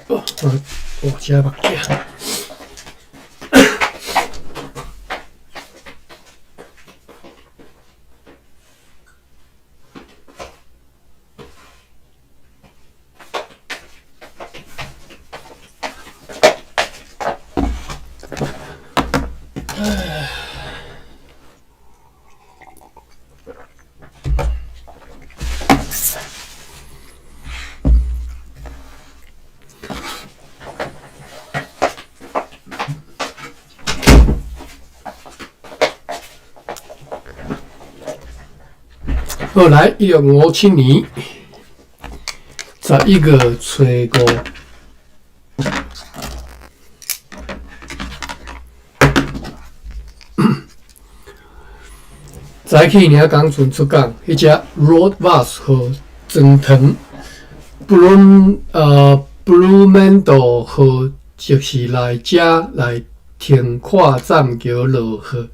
哦，我遮目鏡。好，來，1657年11月初五，早起領港船出港，彼隻 Rod Vos 號裝糖，Blue 呃 Blumenthal 號則是來遮來停靠棧橋落貨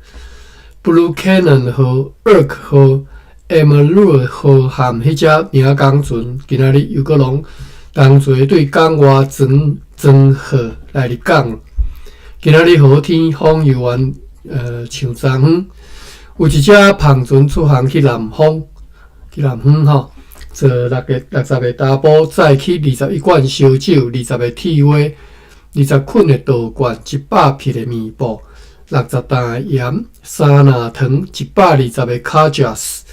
，Blue Cannon 號、Ark 號、Emerald 號和彼隻領港船，今仔日又閣攏同齊對港外裝裝貨來入港。今仔日好天，風猶原像昨昏。有一隻帆船出航去南方，去南方吼，坐六个60個查埔，載去21罐燒酒、20個鐵鍋、20捆的稻罐、100匹的棉布、60擔的鹽、3籃糖、120個卡賈斯、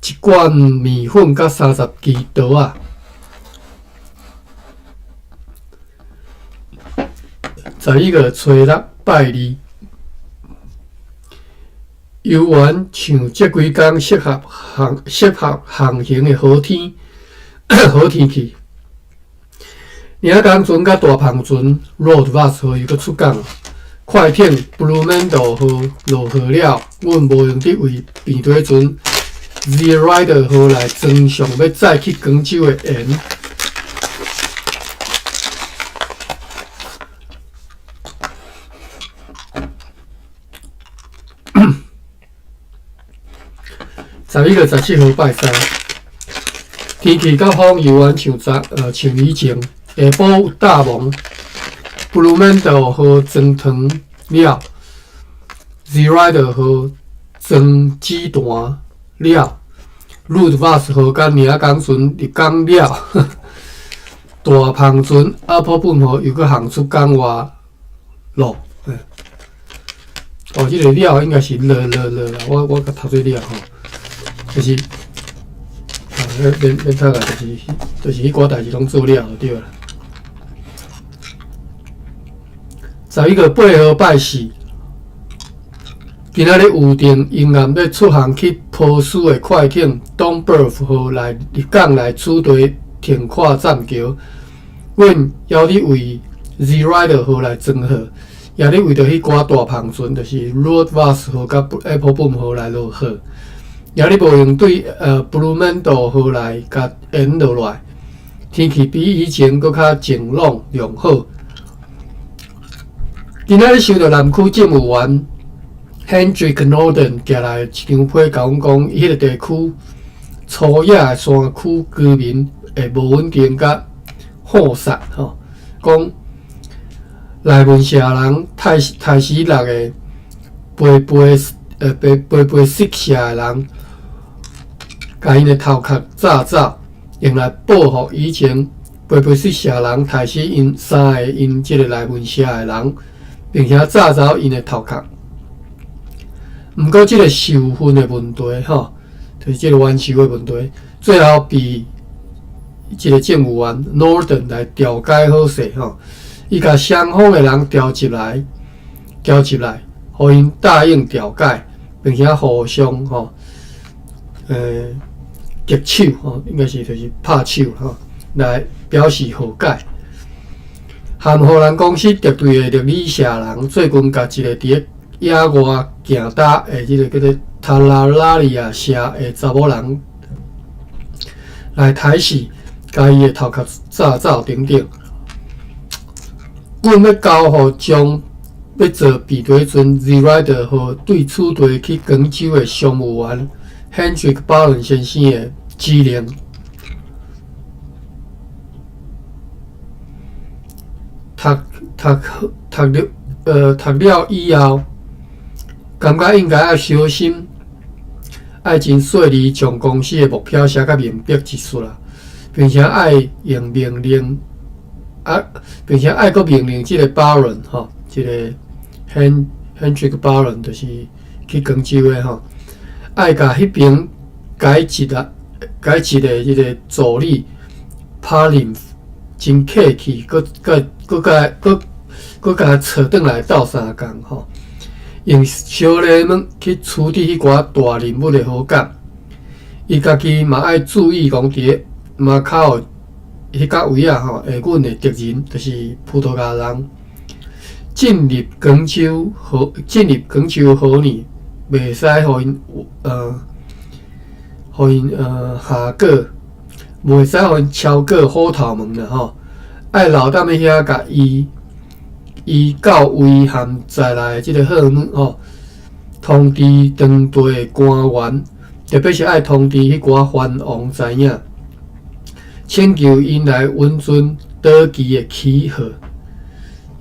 1罐麵粉佮30支刀仔。11月初六拜二。猶原像這幾工適合航行的好天氣。領港船佮大帆船 Rod Vos 號又閣出港，快艇 Blumenthal 號落貨了，阮無閒得為平底船 Zeerider 號來裝上欲載去廣州的鹽。11月17號拜三，天氣佮風猶原像以前，下晡有罩霧。Blumenthal 號裝糖了，Zeerider 號裝紙盤了，Rod Vos 號佮領港船入港了，大帆船 Appelboom 號又閣航出港外咯。哦，這個了應該是了了了啦，我閣讀做了吼。就是，啊，免讀啊，就是彼寡代誌攏做了就對啦。11月8號拜四，今仔日預定沿岸欲出航去波斯的快艇 Domburg 號來入港來此地停靠棧橋。阮猶佇為 Zeerider 號來裝貨，也咧為著彼寡大帆船，就是 Rod Vos 號佮 Appelboom 號來落貨。也咧無閒對Blumenthal 號來共鹽落來，天氣比以前閣較晴朗良好。今仔日收著南區政務員 Hendrik Norden 寄來一張批，共阮講，彼個地區粗野的山區居民會無穩定佮予殺吼，講內文社人殺死六个白白色社的人。共𪜶的頭殼炸走，用來報復以前白白色社人殺死𪜶三个𪜶這个內文社的人，並且炸走𪜶的頭殼。毋過這個仇恨的問題，吼，就是這個冤仇的問題，最後被這個政務員 Norden 來調解好勢，吼，伊共雙方的人召集來，予𪜶答應調解，並且互相吼，握手吼，應該是就是拍手吼，來表示和解。含荷蘭公司敵對的力里社人，最近共一個佇咧野外行踏的這个叫做塔拉拉里亞社的查某人來殺死，共伊的頭殼炸走等等。阮欲交予將欲坐平底船 Zeerider 號對此地去廣州的商務員 Hendrik 巴倫先生的指令。讀讀讀了讀了以後，感覺應該愛小心，愛真細膩將公司的目標寫較明白一絲啦，並且愛用命令啊，並且愛閣命令這个 Baron 吼，這个 Hendrik Baron 就是去廣州的吼，愛共彼爿改職啊，改職的這个助理 Palim 真客氣，閣閣閣共閣閣共𤆬轉來鬥相共吼，用小禮物去處置彼寡大人物的好感。伊家己嘛愛注意講佇咧馬卡奧彼角位仔吼，會阮的敵人就是葡萄牙人進入廣州河，進入廣州河呢，袂使予𪜶予𪜶下過，袂使予𪜶超過虎頭門啦吼，愛留踮咧遐共伊伊較危險在內的這个號碼吼，通知當地的官員，特別是愛通知彼寡藩王知影，請求𪜶來允准島旗的起貨，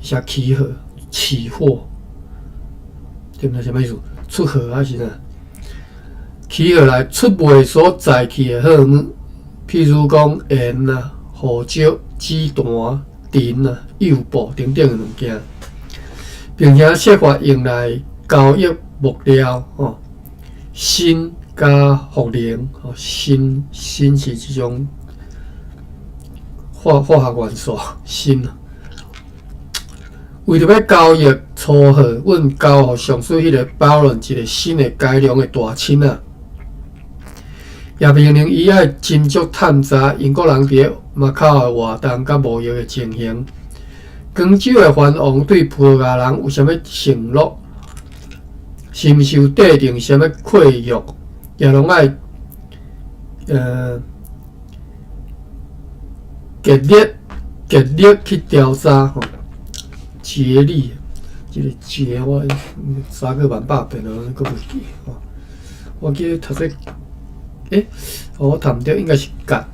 啥起貨？起貨，對毋對？啥物意思？出貨還是啥？起貨來出賣所載去的貨物，譬如講鹽啊、胡椒、紫檀、藤啊、幼布等等的物件，並且設法用來交易木料吼、鋅佮茯苓吼，鋅鋅是一種化學元素，鋅。為著欲交易粗貨，阮交予上司彼个 Baron 一个新的改良的大銃仔，也命令伊愛斟酌探查英國人佇咧馬卡奧的活動佮貿易的情形。廣州的藩王對葡萄牙人有啥物承諾？是毋是有締定啥物契約？也攏愛竭力竭力去調查吼。竭力，這个竭我查過萬百遍啊，閣袂記吼。我記得讀冊，我讀毋著，應該是竭。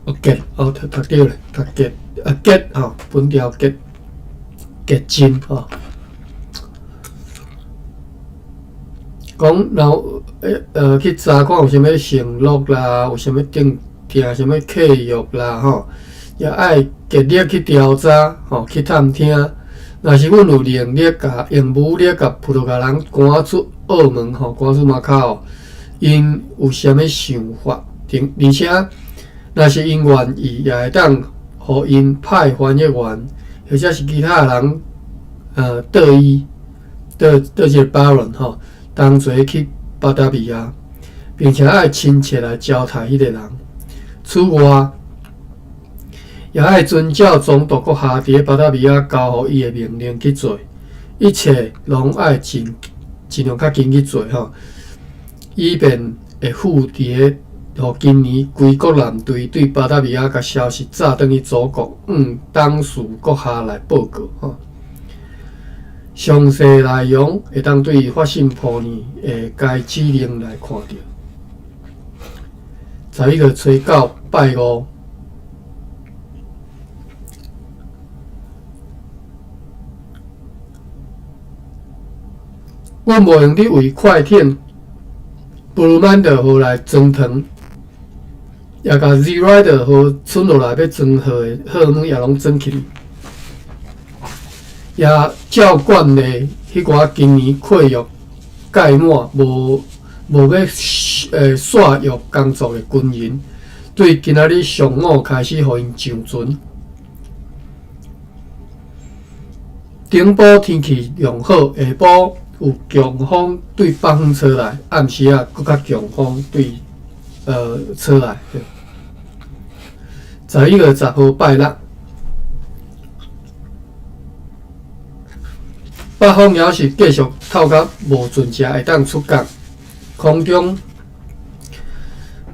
哦，竭，哦，讀讀著咧，讀竭，啊竭吼，本調竭，竭盡吼。講若去查看有啥物承諾啦，有啥物訂訂啥物契約啦，吼，也愛竭力去調查，吼，去探聽。若是阮有能力共用武力共葡萄牙人趕出澳門，吼，趕出馬卡奧，𪜶有啥物想法？而且，若是𪜶願意，也會當予𪜶派翻譯員，或者是其他人，綴伊，綴綴這个 Baron 吼，同齊去巴達維亞，並且愛親切來招待彼个人。此外，也愛遵照總督閣下佇咧巴達維亞交予伊的命令去做，一切攏愛盡盡量較緊去做吼，以便會付佇咧予今年規國艦隊對巴達維亞共消息早轉去祖國，向董事閣下來報告吼。詳細內容會當對發信簿呢的該指令來看著。11月初9拜五。阮無閒佇為快艇布魯曼德號來裝糖，也共 Zeerijder 號剩落來欲裝貨的貨物也攏裝起去，也照慣例，彼寡今年契約屆滿無無欲煞約工作的軍人，對今仔日上午開始予𪜶上船。頂晡天氣良好，下晡有強風對北方吹來，暗時仔閣較強風對吹來。11月10號拜六，北風猶是繼續透甲無盡時會當出港，空中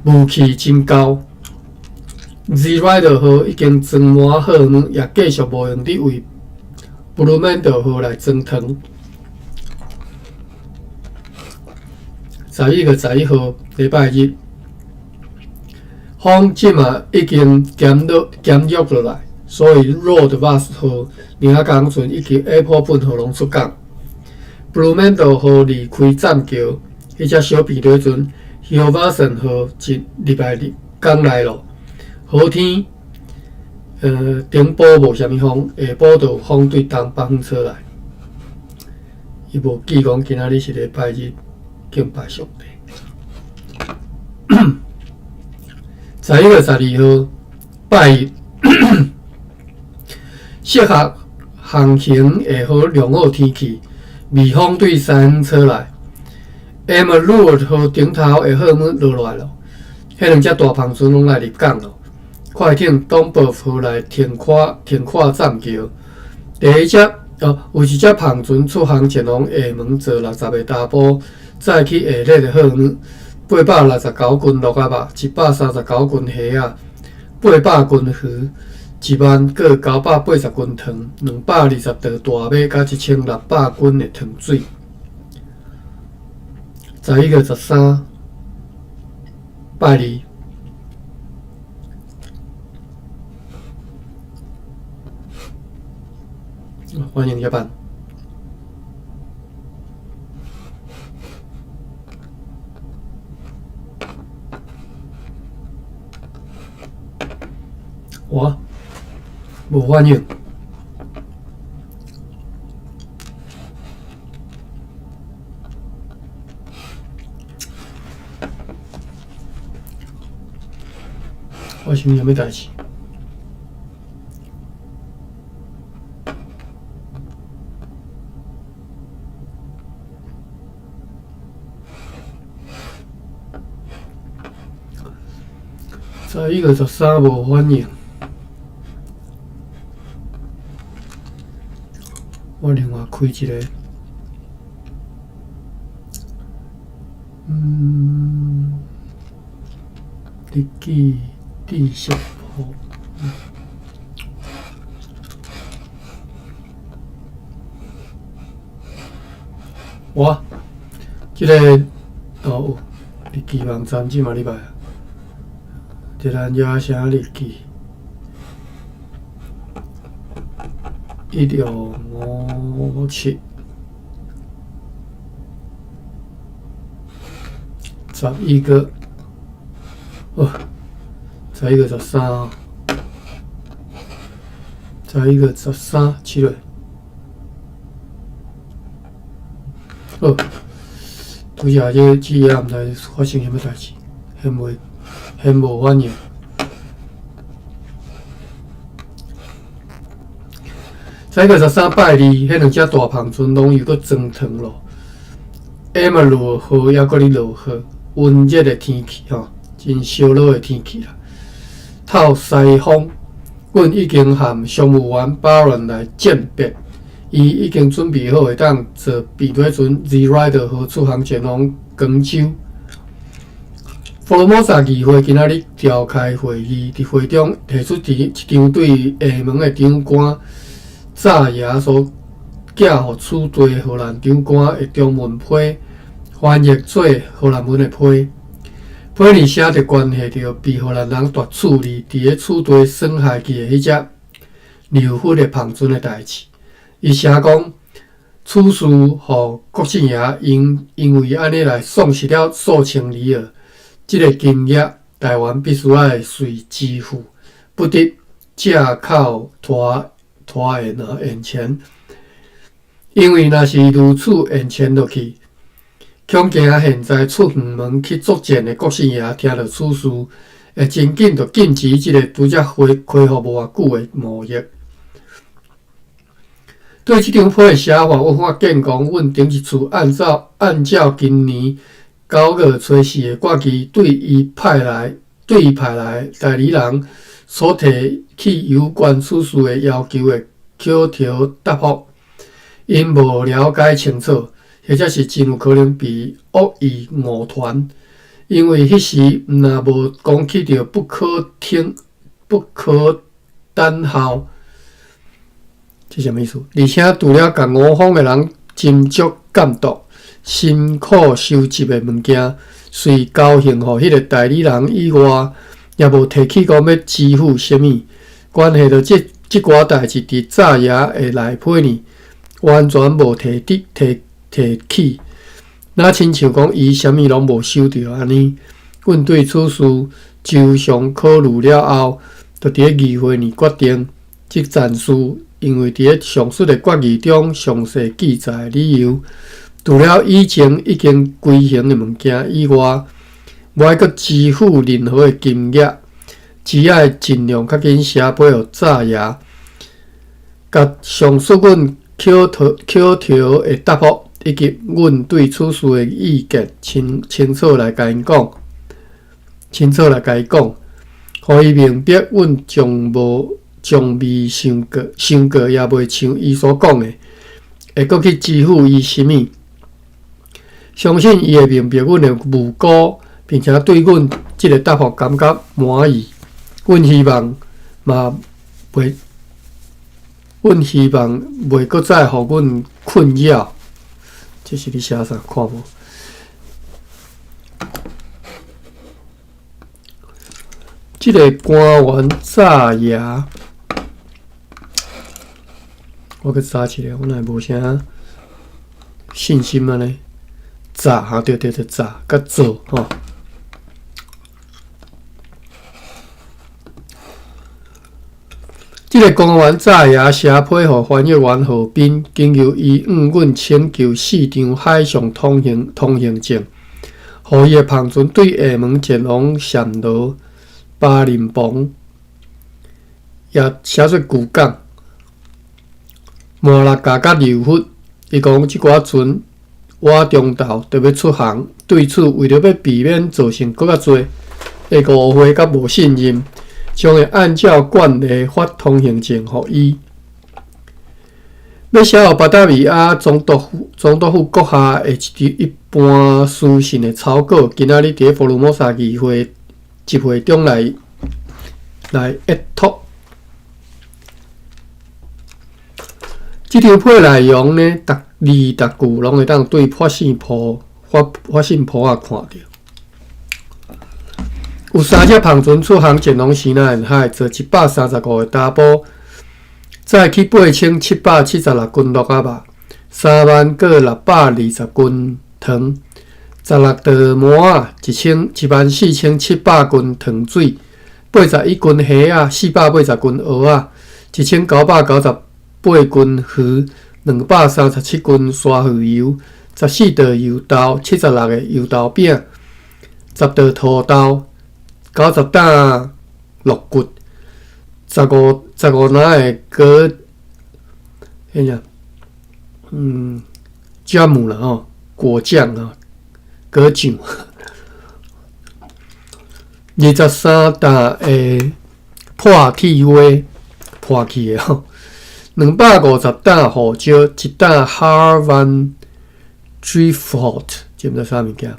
霧氣真厚。Zeerijder 號已經裝滿貨物，也繼續無閒佇為布魯曼德號來裝糖。11月11號禮拜日，風這馬已經減弱減弱落來，所以 Lord Ross 號、領港船以及 Apple 本號攏出港。Blumenthal 號離開棧橋，彼隻小便底船 Hilversum 號進入來港內咯。好天，頂晡無啥物風，下晡就有風對東北風吹來。伊無記講今仔日是禮拜日，敬拜上帝。11月12號拜日，適合航行會好良好天氣，微風對西方吹來。Emmeloord 號頂頭的號門落來咯，彼兩隻大帆船攏來入港咯。快艇 Domburg 號來停靠停靠棧橋。第一隻哦，有一隻帆船出航前往廈門坐60個查埔，載去下熱的號門，869斤鹿仔肉，139斤蝦仔，800斤魚，1万閣980斤糖，220袋大米，佮1600斤的糖水。11月13，拜二。歡迎入班。我無反應。發生啥物代誌？11月13無反應，我另外開一個，日記知識簿。我這個哦，日記網站這嘛禮拜。這咱遮寫日記，1657，十一個，哦，11月13，11月13，七月，好，拄才這個字仔毋知發生啥物代誌，現袂現無反應。11月13拜二，彼兩隻大帆船攏又閣裝糖咯。Emmeloord 號猶閣咧落雨，溫熱的天氣吼，真燒熱的天氣啦。透西風，阮已經和商務員巴倫來餞別，伊已經準備好會當坐避水船 Zeerijder 號出航前往廣州。福爾摩沙議會今仔日召開會議，佇會中提出一張對廈門的長官炸爺所寄予此地荷蘭長官的中文批，翻譯做荷蘭文的批。批裡寫著關係著被荷蘭人奪處理，佇咧此地損害去的彼隻留佛的帆船的代誌。伊寫講，此事予郭姓爺因為按呢來喪失了數千里爾這个金額，台灣必須愛隨支付，不得借口拖拖延啊延遲，因為若是如此延遲落去，恐驚現在出遠門去作戰的郭姓爺聽著此事，會真緊就禁止這个拄才恢恢復無偌久的貿易。對這張批的寫法，我發現講，阮頂一次按照今年9月初4的決議，對伊派來代理人所提起有關此事的要求的口頭答覆，𪜶無了解清楚，或者是真有可能被惡意誤傳，因為彼時毋若無講起著不可聽、不可等候，這啥物意思？而且除了共吳方的人斟酌監督、辛苦收集的物件，隨交還予彼个代理人以外，也無提起講欲支付啥物。關係著這這寡代誌佇早爺的內批呢，完全無提提提提起，若親像講伊啥物攏無收著按呢。阮對此事周詳考慮了後，就佇咧議會呢決定，這件事因為佇咧上述的決議中詳細記載的理由，除了以前已經規行的物件以外，無愛閣支付任何的金額，只愛盡量較緊寫批予早爺，共上述阮口頭口頭的答覆，以及阮對此事的意見，清清楚來共𪜶講，清楚來共伊講，予伊明白，阮從無從未想過，想過也袂像伊所講的，會閣去支付伊啥物。相信伊會明白阮的無辜，並且對阮這个答覆感覺滿意。阮希望嘛袂，阮希望袂閣再予阮困擾。這是咧寫啥？看無？這个官員早爺，我閣查一下，我哪會無啥信心按呢？早哈，對對對，早佮做吼。這个官員早爺寫批予翻譯員何斌，經由伊向阮請求四張海上通行通行證，予伊的帆船對廈門前往暹羅巴林磅，也寫做舊港、麻剌加佮柔佛。伊講這寡船倚中晝就欲出航，對此為著欲避免造成閣較濟的誤會佮無信任，將會按照慣例發通行證予伊。欲寫予巴達維亞總督府總督府閣下的一張一般書信的草稿，今仔日佇咧福爾摩沙議會集會中來來閱讀。這張批內容呢，逐字逐句攏會當對發信簿發發信簿仔看著。有三隻帆船出航前往西南海，坐135個查埔，載去8776斤鹿仔肉，3万閣620斤糖，16袋麻仔，1 14700斤糖水，81斤蝦仔，480斤蚵仔，1998斤魚，237斤沙魚油，14袋油豆，76个油豆餅，10袋土豆，90擔鹿骨，15籃的果，彼啥，酵母啦吼，果醬啊，果醬，23擔的破鐵花，破去的吼，250擔胡椒，1擔哈爾灣 Driftwood，這毋知啥物件。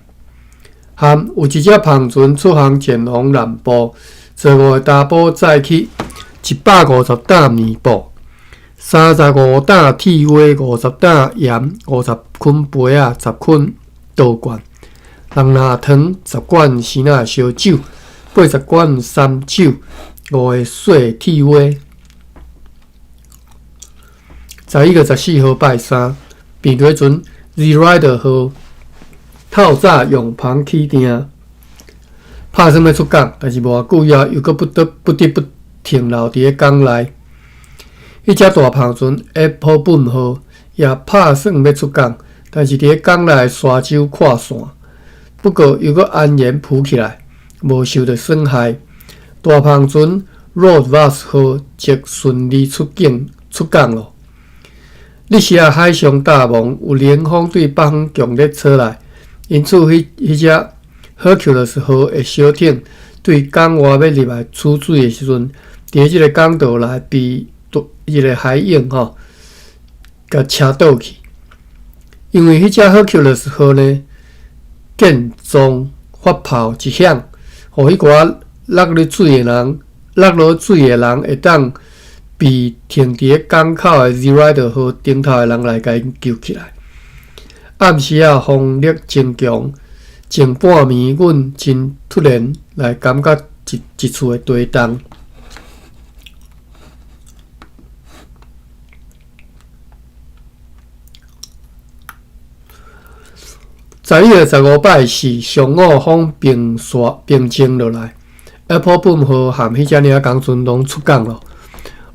含有一隻帆船出航前往南部，坐五個查埔載去150擔棉布，35擔鐵花，50擔鹽，50捆杯仔，10捆陶罐，六籃糖，10罐鮮仔燒酒，80罐三酒，五个細鐵花。11月14號拜三，平日陣 The Rider 號透早用帆起訂，拍算欲出港，但是無偌久以後，又閣不得不得不停留佇咧港內。彼隻大帆船 Apple Boom 號也拍算欲出港，但是佇咧港內沙洲跨線，不過又閣安然浮起來，無受著損害。大帆船 Road Vase 號則順利出境出港囉。日時仔海上大夢有冷風對北方強烈吹來，因此彼彼隻 Hercules 號的小艇對港外欲入來取水的時陣，佇咧這个港道內被一个海湧吼，共車倒去。因為彼隻 Hercules 號呢，見狀發炮一響，予彼寡落入水的人，落落水的人會當被停佇咧港口的 The Rider 號頂頭的人來共𪜶救起來。暗時仔風力真強，前半暝阮真突然來感覺一一次的地動。11月15拜四上午，風平煞平靜落來。Appelboom 號和彼隻領工船攏出港咯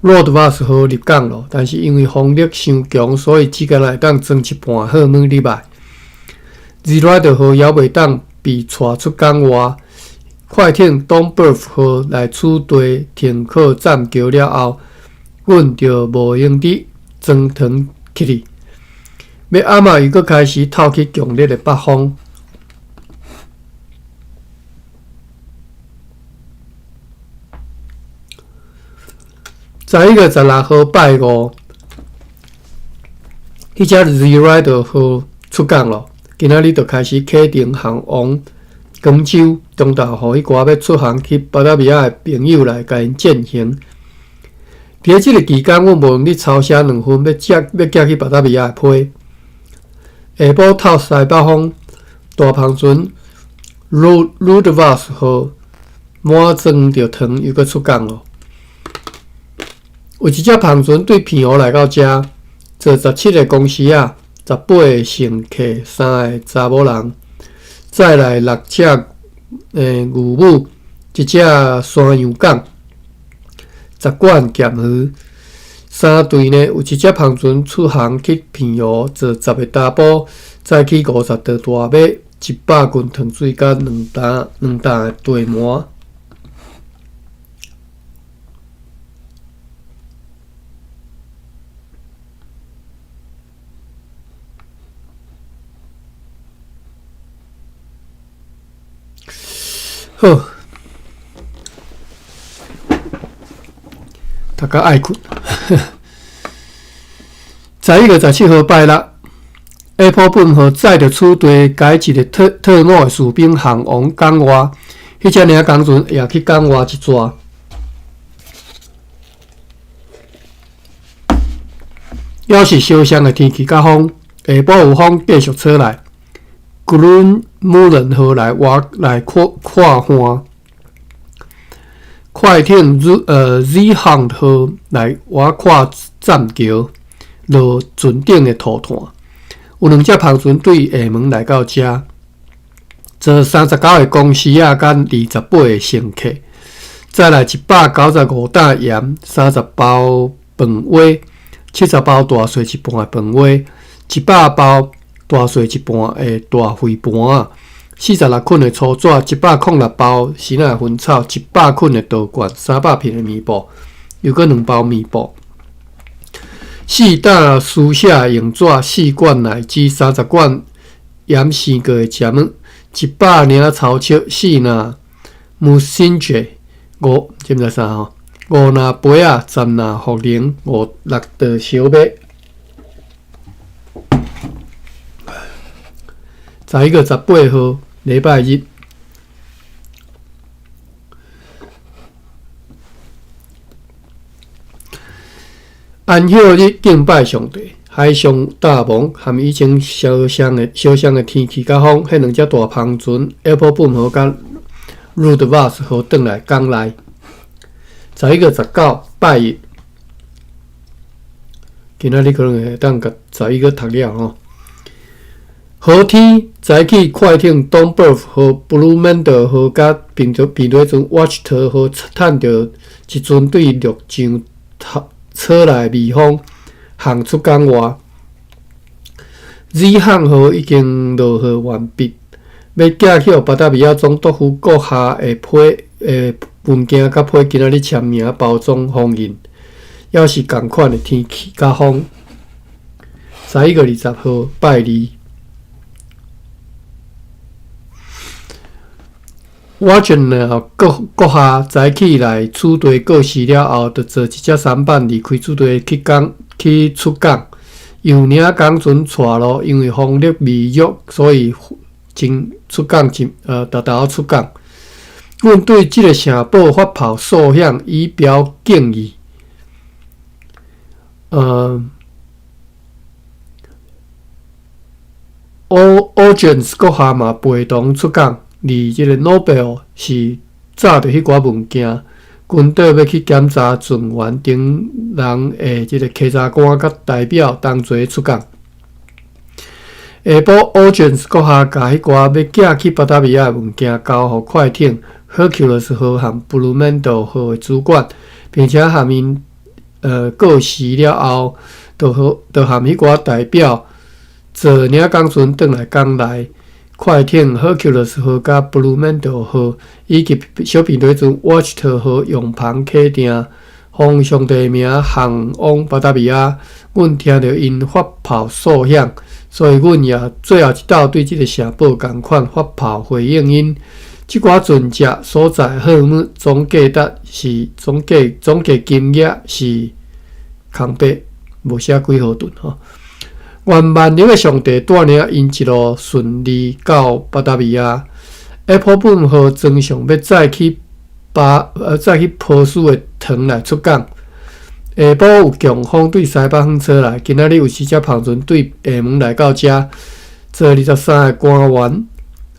，Rudvas 號入港咯。但是因為風力傷強，所以只干焦會當裝一半貨物入來。Zeerijder 號猶未當被帶出港外。快艇 Domburg 號來此地停靠棧橋了後，阮就無閒佇裝糖去哩。欲暗仔又閣開始透起強烈的北風。11月16號拜五，彼隻 Zeerijder 號出港咯。今仔日就開始啟程航往廣州，中晝予彼寡欲出航去巴達維亞的朋友來共𪜶餞行。佇咧這个期間，阮無閒佇抄寫兩份欲寄欲寄去巴達維亞的批。下晡透西北風，大帆船 Rudvas 號滿裝著糖又閣出港咯。有一隻帆船對澎湖來到遮，坐17個公司仔，18個乘客，3個查某人，載來六隻牛母，一隻山羊犅，10罐鹹魚。三隊呢，有一隻帆船出航去澎湖，坐10個查埔，載去50頭大馬，100斤糖水，佮2擔的地麻。好，大家愛睏。11月17號拜六，Appelboom 號載著此地改一個特特務的士兵航往港外，彼隻領工船也去港外一逝。猶是相像的天氣佮風，下晡有風繼續吹來。Groenmolen 號來活來看看岸，快艇 Zeehond 號來活看棧橋，落船頂的塗炭。有兩隻帆船對廈門來到遮，坐39個公司仔佮28個乘客，載來195擔鹽，30包飯糰，70包大細一半的飯糰，100包大細一半的大肥盤仔，46捆的粗紙，106包蓁仔薰草，100捆的陶罐，300片的棉布，又閣2包棉布，4担书写用纸，4罐奶汁，30罐盐生过的食物，100领草尺，4领木星卷，五，这毋知啥吼，5领杯仔，10领茯苓，5、6袋烧麦。11月18號，禮拜日。安息日敬拜上帝。海上大雾含以前相像的相像的天氣佮風，彼兩隻大帆船 Appelboom 號佮 Rudvas 號轉來港內。11月19拜一，今仔日可能會當共十一閣讀了吼。好天早起，快艇 Domburg 號、Bloemendal 號佮平平底船 Wachter 號，趁著一船對陸上吹來微風，航出港外。Zeehaen 號已經落貨完畢，欲寄去巴達維亞總督府閣下的批的文件佮批，今仔日簽名包裝封印，猶是仝款的天氣佮風。11月20號拜二。我盡了閣閣下早起來此地過時了後，就坐一隻舢舨離開此地去港去出港。由領工船帶路，因為風力微弱，所以真出港真沓沓仔出港。阮對這个城堡發炮數響，以表敬意。Origins 閣下嘛陪同出港。而這个諾貝爾是紮著彼寡物件，軍隊欲去檢查船員等人的這个稽查官佮代表同齊出港。下晡 Origins 閣下共彼寡欲寄去巴達維亞的物件交予快艇 Hercules 號和 Bluemendal 號的主管，並且和𪜶告辭了後，就和就和彼寡代表坐領港船轉來港內。快艇 Hercules 號佮 Bluemendal 號以及小編隊船 Wachter 號用帆啟程，奉上帝名航往巴達維亞。阮聽著𪜶發炮數響，所以阮也最後一鬥對這个城堡仝款發炮回應𪜶。這寡船隻所載貨物總價值是總價總計金額是空白，無寫幾號噸吼。願萬能的上帝帶領𪜶一路順利到巴達維亞。Appelboom 號裝上欲載去巴載去波斯的糖來出港。下晡有強風對西北方吹來，今仔日有四隻帆船對廈門來到遮，坐23个官員，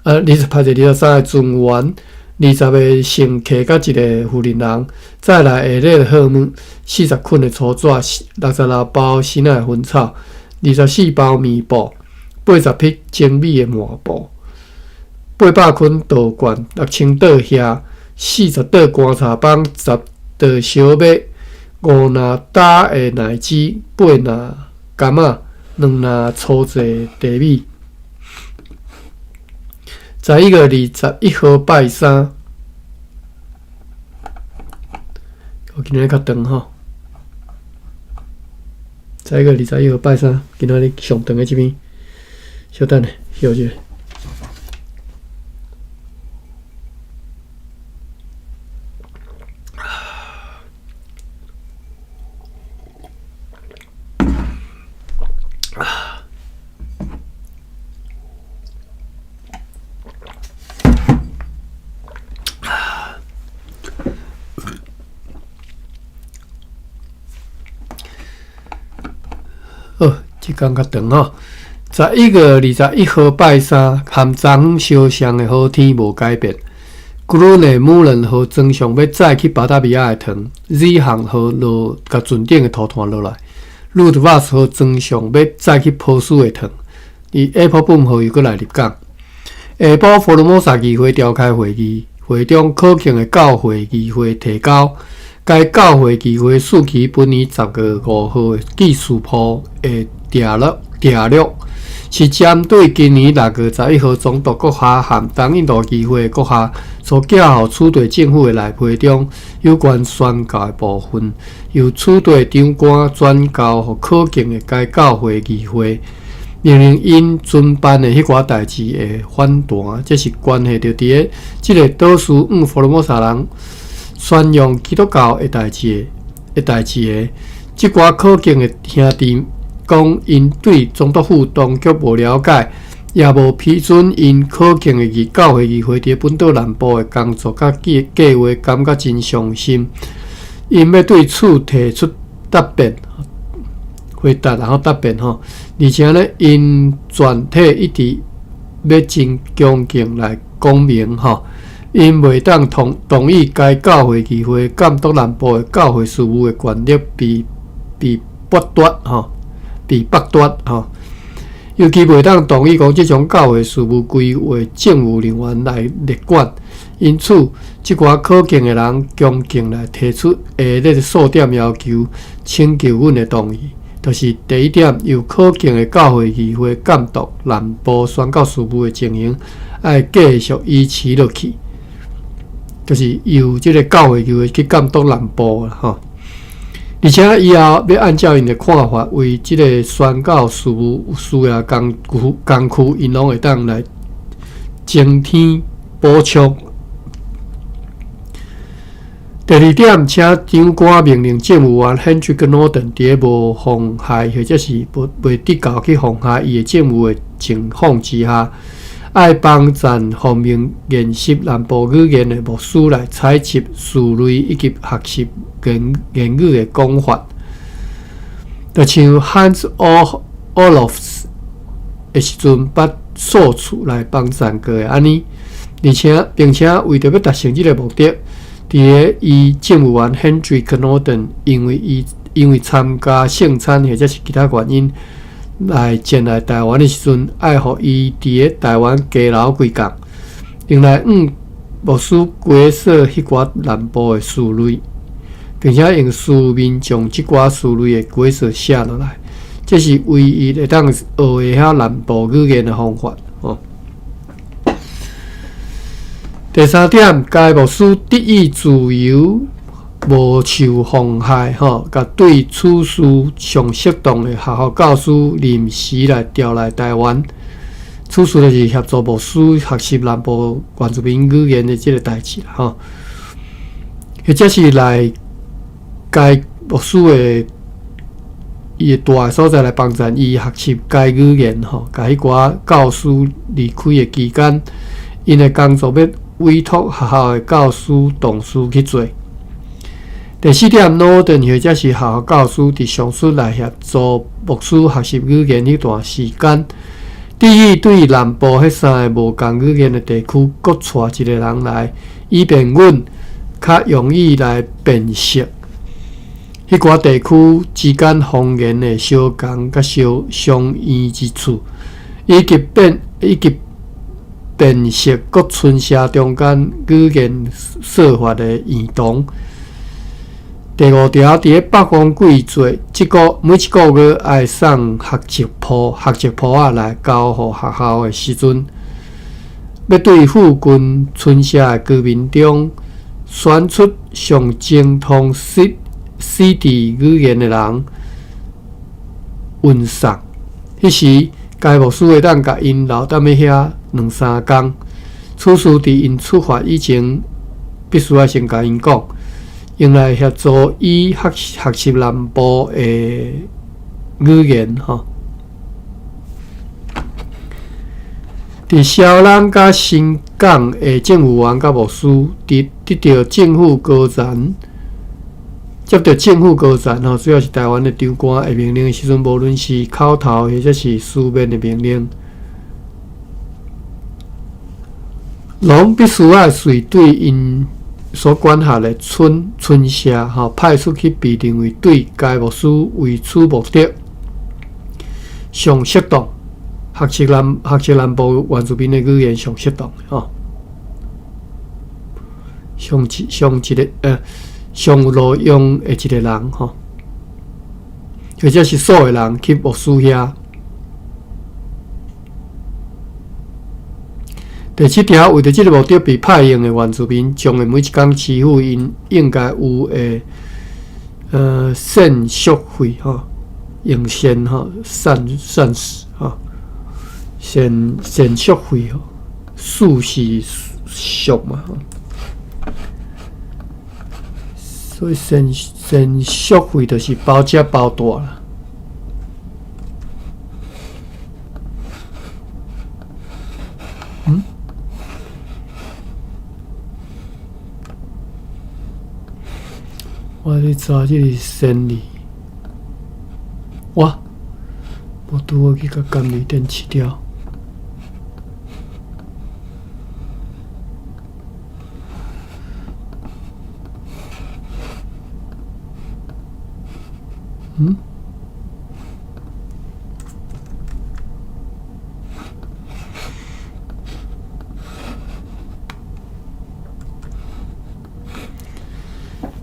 二十歹勢，23个船員，20个乘客佮一个負責人，載來下列的貨物：40捆的粗紙，66包新仔的薰草。24包棉布，80匹精美的麻布，800捆稻罐，6000桌虾，40桌棺材板，10桌烧麦，5篮焦的奶子，8篮柑仔，2篮粗制茶米。11月21号拜三，我今仔日較長吼。11月21号拜三，今仔日上長的這篇，稍等下，歇一下。好，這工較長吼。11月21号拜三，和昨昏相像的好天無改變。Groene Molen 號裝上欲載去巴達維亞的糖，Zeehaen 號落共船頂的塗炭落來。Roodvast 號裝上欲載去波斯的糖，伊 Appelboom 號又閣來入港。下晡福爾摩沙議會召開會議，會中可敬的教會議會提交。該教會議會四期本年10月5號的記事簿的訂錄訂錄，是針對今年6月11號總督閣下和東印度議會閣下所寄予此地政府的內批中有關宣教的部分，由此地長官轉交予可敬的該教會議會，命令𪜶遵辦的彼寡代誌會反彈，這是關係著佇咧這个島嶼往福爾摩沙人宣揚基督教的代誌的代誌的，這寡可敬的兄弟講，𪜶對總督府當局無了解，也無批准𪜶可敬的議教會議會佇本島南部的工作佮計計劃，感覺真傷心。𪜶欲對此提出答辯，回答然後答辯吼，而且呢，𪜶全體一直欲真恭敬來講明吼。𪜶袂當同同意該教會議會監督南部的教會事務的權力被被剝奪吼，被剝奪吼。尤其袂當同意講這種教會事務歸由政務人員來列管。因此，這寡可敬的人恭敬來提出下列數點要求，請求阮的同意。就是第一點，由可敬的教會議會監督南部宣教事務的情形，愛繼續維持落去。就是由這个教會議會去監督南部啦吼，而且以後欲按照𪜶的看法，為這个宣教事務有需要工具工具，𪜶攏會當來增添補充。第二點，請長官命令政務員 Hendrik Noorden 佇咧無妨害或者是無袂得到去妨害伊的政務的情況之下，愛幫贊奉命研習南部語言的牧師來採集事例以及學習言言語的講法，就像 Hans Oelofse 的時陣捌數次來幫贊過的按呢，而且並且為著欲達成這个目的，佇咧伊政務員 Hendrik Noorden 因為伊因為參加聖餐或者是其他原因，來前來臺灣的時陣，愛予伊佇咧臺灣加留幾工，用來向牧師解說彼寡南部的事例，並且用書面將這寡事例的解說寫落來。這是唯一會當學會曉南部語言的方法。哦。第三點，該牧師得以自由，無受妨害，吼，共對此事上適當的學校教師臨時來調來臺灣。此事就是協助牧師學習南部原住民語言的這个代誌啦，吼。或者是來該牧師的伊的蹛的所在來幫助伊學習該語言，吼，共彼寡教師離開的期間，𪜶的工作欲委託學校的教師同事去做。第四點，諾頓或者是學校教師佇上述來協助牧師學習語言彼段時間，至於對南部彼三个無仝語言的地區各帶一个人來，以便阮較容易來辨識彼寡地區之間方言的相仝佮相相異之處，以及辨識各村社中間語言說法的異同。第五條，佇咧北方季節，這個每一个月愛送學習簿仔來交予學校的時陣，欲對附近村社的居民中選出上精通死地語言的人運送。彼時，該牧師會當共𪜶留踮咧遐兩三工。此事佇𪜶出發以前，必須愛先共𪜶講，用來協助伊學習南部的語言。吼，佇蕭朗佮新港的政務員佮牧師，佇得著政府高層，接著政府高層吼，主要是臺灣的長官的命令的時陣，無論是口頭或者是書面的命令，攏必須愛隨對𪜶所管轄的村社吼派出去，被認為對該牧師為此目的上適當，學習南部原住民的語言上適當吼，上一上一个上有路用的一个人吼，或者是數个人去牧師遐。第七條，為著這个目的被派用的原住民，將會每一工支付𪜶應該有的膳宿費吼，用膳吼，膳食吼，膳宿費吼，宿是宿嘛吼，所以膳宿費就是包食包蹛啦。嗯？我咧查這个生理，我無拄好去共監理電切掉。嗯？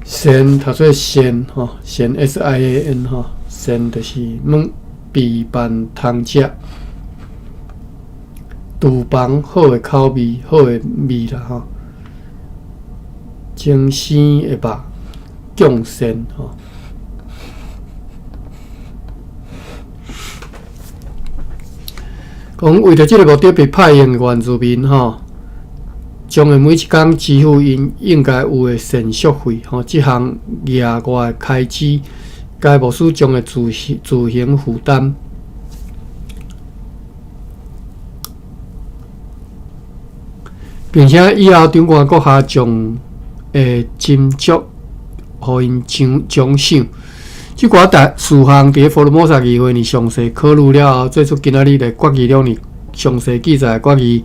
膳讀做膳吼，膳 S I A N 吼，膳就是物備辦通食，廚房好的口味，好的味啦吼。蒸生的肉，醬膳吼。講為著這个目的被派用的原住民吼，將會每一工支付𪜶應該有的膳宿費吼，這項額外的開支，該牧師將會自行負擔，並且以後長官閣下將會斟酌予𪜶獎賞。這寡代事項佇福爾摩沙議會呢詳細考慮了後，做出今仔日的決議中呢詳細記載決議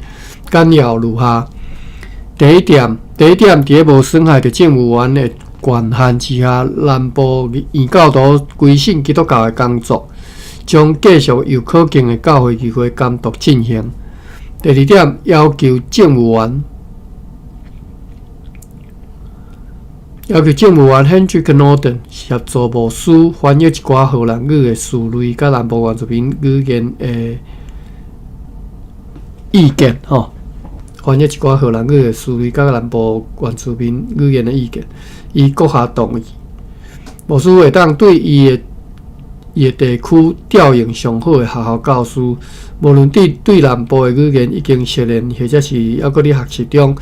簡要如下：第一點，佇咧無損害著政務員的權限之下，南部異教徒歸信基督教的工作，將繼續由可敬的教會議會監督進行。第二點，要求政務員，要求政務員 Hendrik Norden 協助牧師翻譯一寡荷蘭語的詞類，佮南部原住民語言的意見，吼，翻譯一寡荷蘭語的詞類，佮南部原住民語言的意見，伊閣下同意。牧師會當對伊的地區調用上好的學校教師，無論對南部的語言已經熟練，或者是猶閣佇學習中，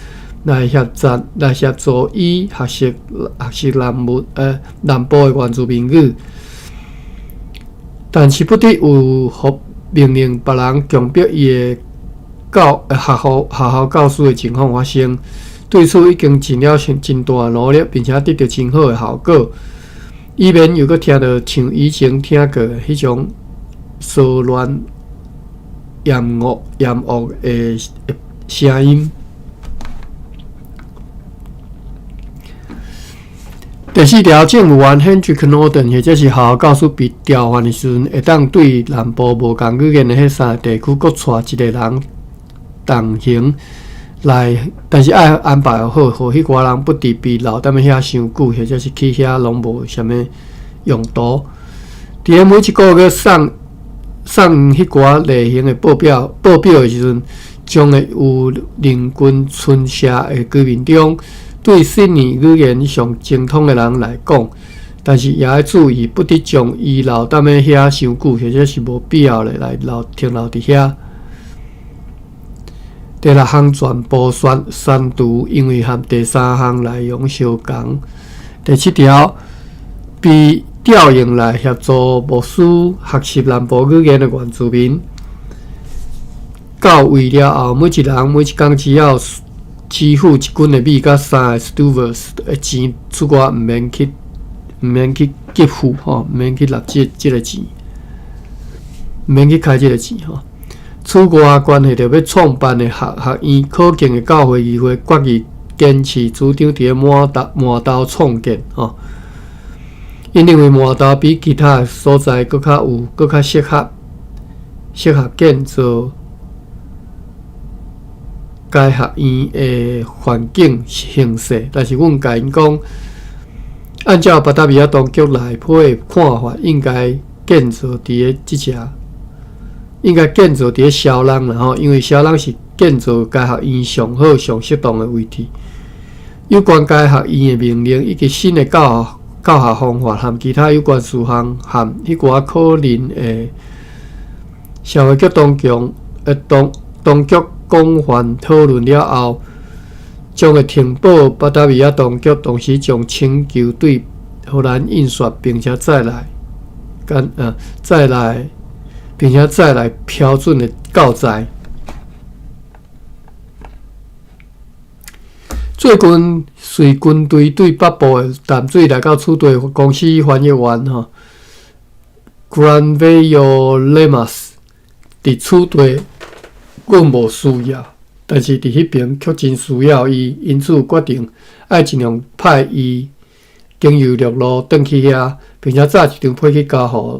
來協助伊學習南部的原住民語。但是不得有予命令別人強迫伊的學校教師的情況發生。對此已經盡了真大努力，並且得著真好的效果，以免又閣聽著像以前聽過的彼種騷亂厭惡的聲音。第四條，政務員 Hendrik Norden 或者是學校教師被調換的時陣，會當對南部無仝語言的彼三個地區閣帶一个人同行來，但是愛安排好，予彼寡人不致被留踮遐傷久，或者是去遐攏無啥物用途。佇咧每一个月送彼寡類型的報表的時陣，將會有人均村社的居民中，對悉尼語言上精通的人來講，但是也愛注意，不得將伊留踮咧遐傷久，或者是無必要的來停留佇遐。第六項全部刪除，因為和第三項內容相仝。第七條，被調用來協助牧師學習南部語言的原住民，到位了後，每一人每一工只要支付一斤的米佮三个 stuvers 的錢，出外毋免去給付吼，毋免去納這个錢，毋免去開這个錢吼。此外，關係著欲創辦的學院，可敬的教會議會決議堅持主張佇咧滿島創建吼。𪜶認為滿島比其他所在閣較適合建造該學院的環境形勢。但是，阮共𪜶講，按照巴達維亞當局內批的看法，應該建造佇咧蕭朗啦吼，因為蕭朗是建造該學院上好、上適當的位置。有關該學院的命令以及新的教學方法和其他有關事項，和彼寡可能的社會局當局廣泛討論了後，將會呈報巴達維亞當局，同時將請求對荷蘭印刷，並且再來標準的教材。最近，隨軍隊對北部的淡水來到此地的公司翻譯員吼 Granville Lemas 佇此地，阮無需要，但是佇彼爿卻真需要伊，因此決定愛盡量派伊經由陸路轉去遐，並且紮一張批去交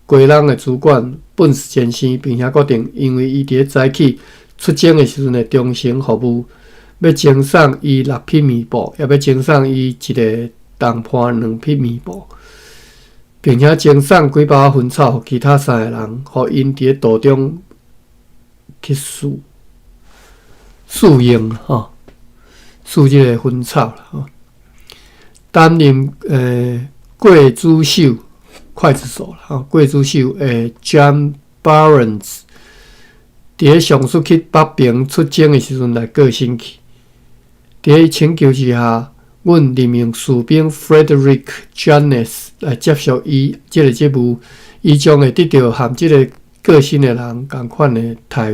予基隆的主管本斯先生，並且決定，因為伊佇咧早起出征的時陣的忠誠服務，欲贈送伊六匹棉布，也欲贈送伊一个同伴兩匹棉布，並且贈送幾包薰草予其他三个人，予𪜶佇咧途中去試用吼，試這个薰草啦吼。擔任劊子手、劊子手啦吼，劊子手的 John Barnes 佇咧上述去北平出征的時陣來過身去。佇咧請求之下，阮任命士兵 Frederick Jones 來接受伊這个職務，伊將會得著和這个過身的人仝款的待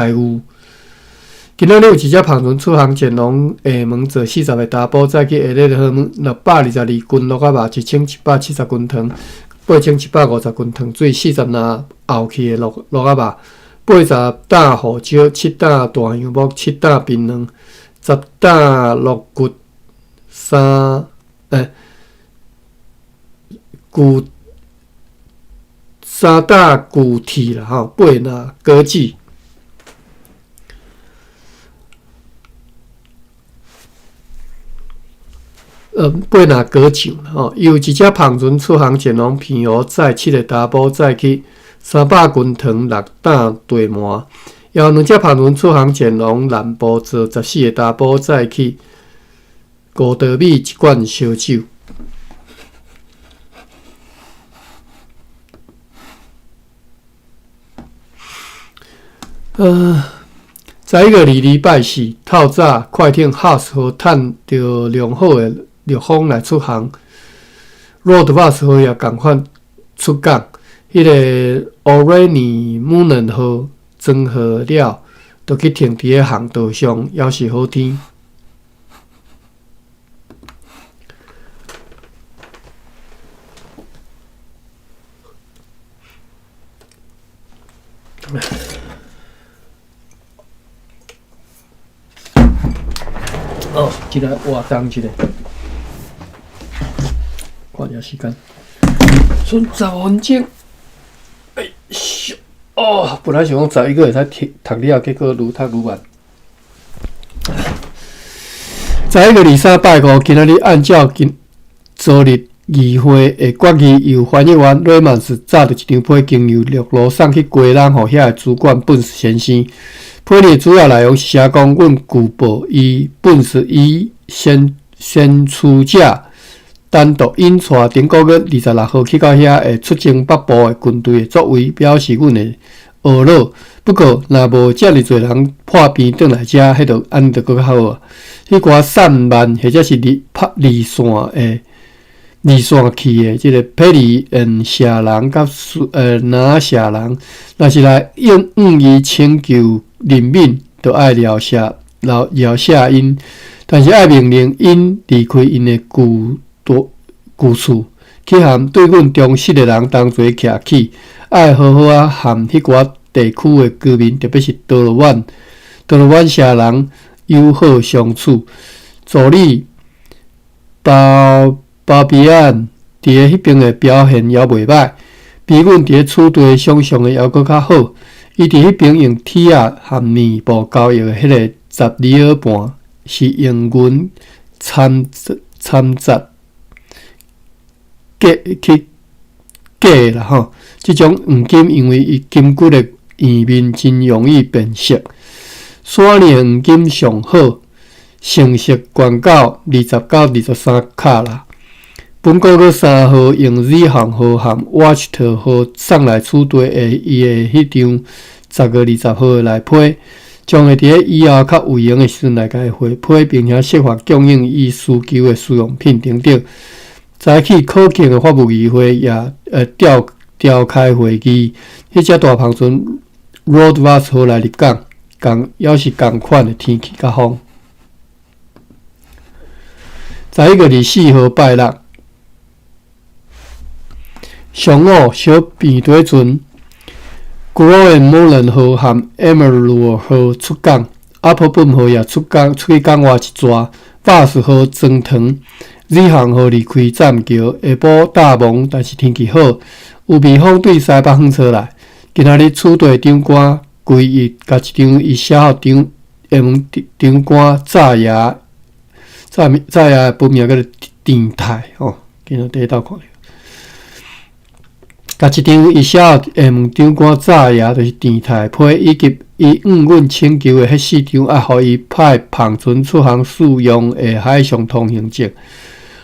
遇。今仔日有一隻帆船出航前往廈門，坐40个查埔，載去下熱河門622斤鹿仔肉，1170斤糖，8150斤糖水，40籃後去的鹿仔肉，80擔胡椒，7擔大楊木，7擔檳榔，10擔鹿骨，三欸舊三擔舊鐵啦吼，八籃果子。八籃果醬吼，伊有一隻帆船出航前往澎湖，載七个查埔載去300斤糖六擔茶糜。也有兩隻帆船出航前往南部，坐14个查埔載去5道米一罐燒酒。11月22拜四透早，快艇 Haas 号趁著良好的逆風來出航，Road 號也仝款出港。彼个 Orani 姆號裝好了，就去停佇咧航道上，猶是好天。哦，這个活動一下，看一下時間，剩10分鐘。哎，哦，本來想講11個會使讀了，結果愈讀愈慢。11月23拜五，今仔日按照今昨日議會的決議，由翻譯員雷曼斯紮著一張批，經由陸路送去基隆，予遐的主管本斯先生。批的主要內容是寫講，阮據報伊本斯以先驅者單獨引帶頂個月26號去到遐會出征北部的軍隊的作為，表示阮的懊惱。不過，若無遮爾濟人破病轉來遮，彼就按呢就閣較好啊。彼寡散漫或者是離拍離線的離線去的這个佩里恩社人佮拿社人，若是來應向伊請求任免，就愛饒赦饒饒赦𪜶，但是愛命令𪜶離開𪜶的舊舊厝，去和對阮忠實的人同齊徛起，愛好好仔和彼寡地區的居民，特別是多羅灣社人友好相處。助理巴比安佇咧彼邊的表現猶袂䆀，比阮佇咧此地想像的猶閣較好。伊佇彼邊用鐵仔和棉布交易的彼个10里爾半，是用銀摻雜計去計啦吼。這種黃金因為伊金骨的圓面真容易辨識。山裡的黃金上好，成色懸到20到23卡啦。本個月3號用 Z 航號和 Watch 號送來此地的伊的彼張10月20號的內批，將會佇咧以後較有閒的時陣來共伊回批，並且設法供應伊需求的使用品等等。早起可敬的法務議會也召開會議，彼隻大帆船 Road 號來入港，仝猶是仝款的天氣佮風。11月24號拜六。上午小平底船 Groen 號和 Emerald 號出港，阿婆本號也出港出去港外一逝，巴士號裝糖，Z 航號離開棧橋。下晡大霧，但是天氣好，有微風對西北方吹來。今仔日此地長官歸一共一張伊寫予長厦門長官炸牙炸炸牙的本名叫做鄭泰吼，今仔第一道看著。共一張伊寫予厦門長官炸牙，就是鄭泰批，以及伊向阮請求的彼四張愛予伊派帆船出航使用的海上通行證，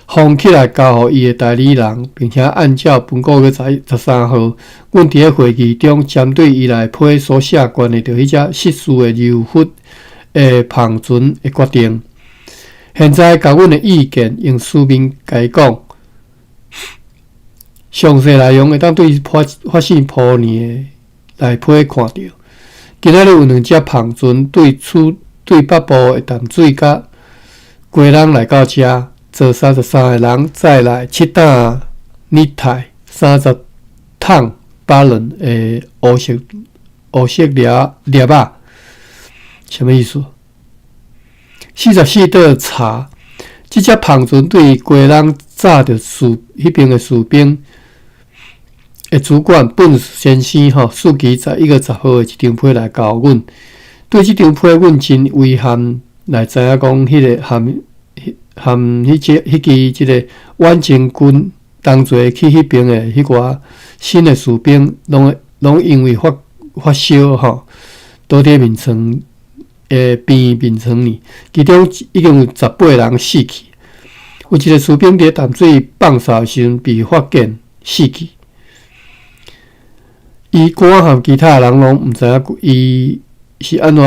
封起來交予伊的代理人，並且按照本個月13號，阮佇咧會議中針對伊內批所寫關係著彼隻失事的柔佛的帆船的決定。現在共阮的意見用書面共伊講。詳細內容會當對發生鋪年的內批看著。今仔日有兩隻帆船對北部的淡水佮基隆來到遮，坐33个人載來七擔熱肽、30桶巴倫的烏色粒粒仔，啥物意思？44桌茶，這隻帆船對基隆載著士彼邊的士兵。的主管本先生吼，四期11月10號的一張批來交阮。對這張批，阮真遺憾來知影講，彼個含含彼隻彼支這个遠征軍同齊去彼邊的彼寡新的士兵，攏攏因為發發燒吼，倒佇眠床的病眠床裡，其中已經有18人死去。有一个士兵佇淡水放哨的時陣被發現死去。醫官和其他人攏毋知影伊是按怎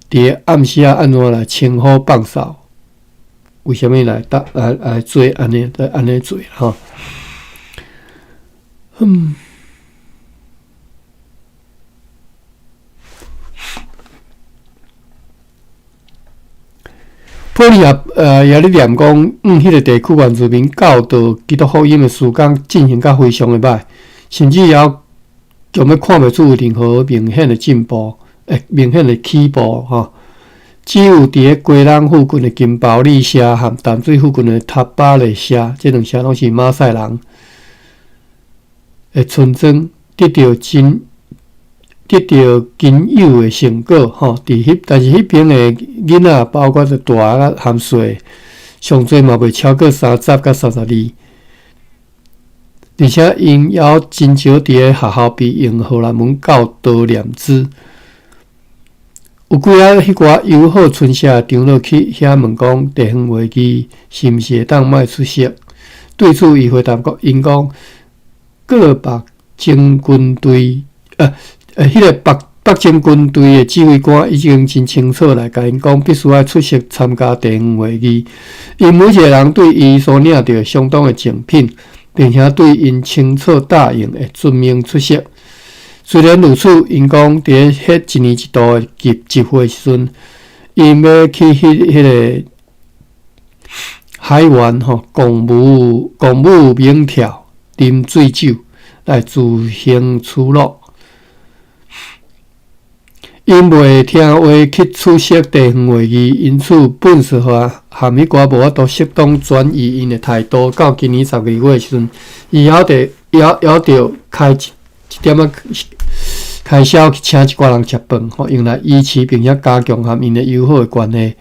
佇暗時仔按怎來稱呼放哨，為啥物來搭來來做按呢來按呢做吼？嗯。保利也也咧念講，彼个地區原住民教導基督福音的事工進行甲非常的䆀，甚至也強欲看袂出有任何明顯的進步，明顯的起步吼。只有佇咧基隆附近的金包里社和淡水附近的塔巴勒社，這兩社攏是馬賽人的村莊，得著真得著僅有的成果吼。佇彼，但是彼邊的囡仔，包括著大仔含細，上濟嘛袂超過30佮32。而且𪜶猶真少佇咧學校被用荷蘭文教導念書。有幾仔彼寡友好村社的長老去遐問講，地方會議是毋是會當莫出席？對此，伊回答講，𪜶講各北征軍隊，彼个北北征軍隊的指揮官已經真清楚來共𪜶講，必須愛出席參加地方會議。𪜶每一个人對伊所領著相當的贈品，並且對𪜶清楚答應會遵命出席。雖然如此，𪜶講佇彼一年一度的集集會時陣，𪜶欲去彼彼个海灣吼，共舞共舞猛跳、啉醉酒來自行取樂。𪜶袂聽話去出席地方會議，因此本事和含彼寡無法度適當轉移𪜶的態度。到今年12月的時陣，伊猶得猶猶著開一一點仔開銷去請一寡人食飯，吼，用來維持並且加強和𪜶的友好的關係。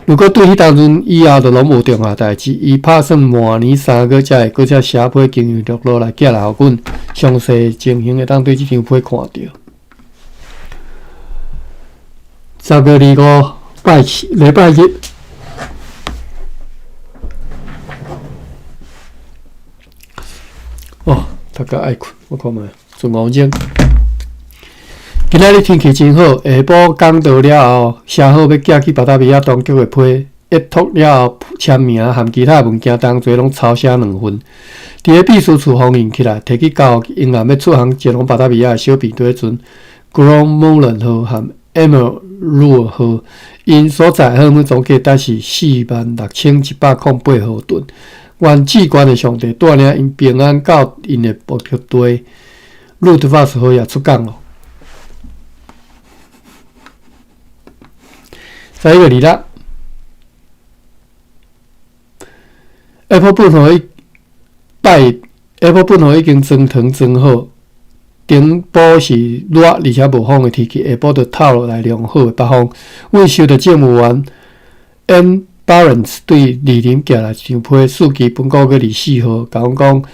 如果對彼當陣以後就攏無重要代誌，伊拍算明年3月才會閣再寫批經由陸路來寄來予阮，詳細情形會當對這張批看著。10月25拜禮拜日。哦，讀甲愛睏，我看覓，剩5鐘。今仔日天氣真好，下晡講道了後，寫好欲寄去巴達維亞當局的批，約託了後簽名含其他文件同齊攏抄寫兩份，佇咧秘書處封印起來，提去交予永遠欲出航前往巴達維亞的小編隊彼陣，Groenmolen 號和 Emmeloord 號，𪜶所載貨物總計達是46,108毫噸。願至懸的上帝帶領𪜶平安到𪜶的目的地。Roodvast 號也出港囉。11月26，下晡本號已拜，下晡本號已經裝糖裝好，頂晡是熱而且無風的天氣，下晡就透落來良好的北風。阮收著政務員 M. Barents 對蒞林寄來一張批，四期本個月24號，共阮講，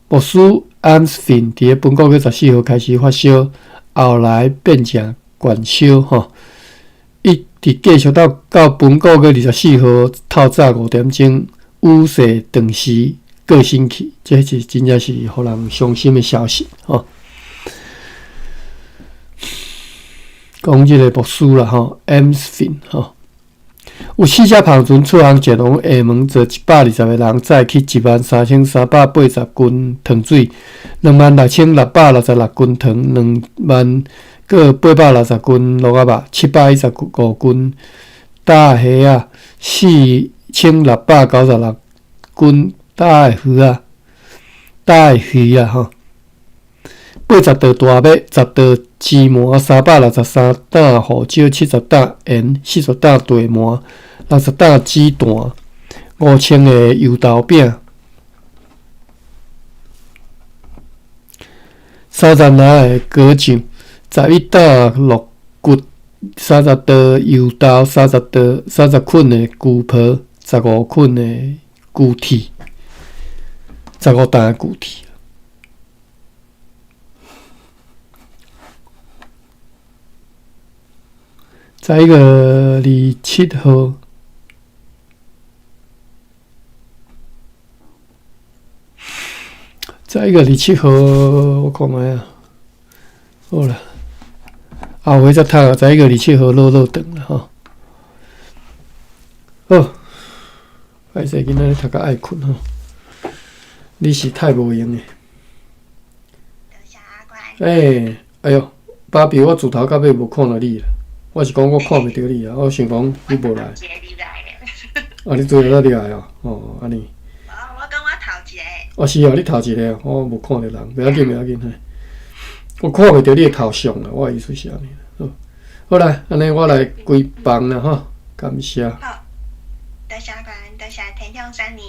牧師 Amsfin 佇咧本個月14號開始發燒，後來變成懸燒，吼。一直繼續到到本個月24號透早5點鐘，與世斷時過身去，這是真正是予人傷心的消息，吼。講這个牧師啦，吼，Amsfin 吼，有四隻帆船出航前往廈門，坐120個人，載去13,380斤糖水，26,666斤糖，2萬閣860斤鹿仔肉，715斤大蝦仔，4,696斤大魚仔，大魚仔吼，80桌大麦，10桌芝麻，363擔胡椒，70擔鹽，40擔茶糜，60擔子彈，5000个油豆餅。30籃的果醬，11擔鹿骨，30袋油豆，30袋30捆的牛皮，15捆的牛鐵，15擔的牛鐵。11月27號，11月27號，我看覓啊，好啦，後回再讀啊，十一月二七號落落長啦吼。好，歹勢今仔日讀甲愛睏吼，你是太無閒的。欸，哎喲，芭比，我自頭到尾無看著你啦。我是講我看袂著你啊，我想講你無來。啊，你最後才入來哦，哦，按呢。我講我頭一個。哦，是哦，你頭一個哦，我無看著人，袂要緊，袂要緊，嘿。我看袂著你的頭像啦，我的意思是按呢。好，好啦，按呢我來關房啦，吼，感謝。好，多謝關，多謝天香三年。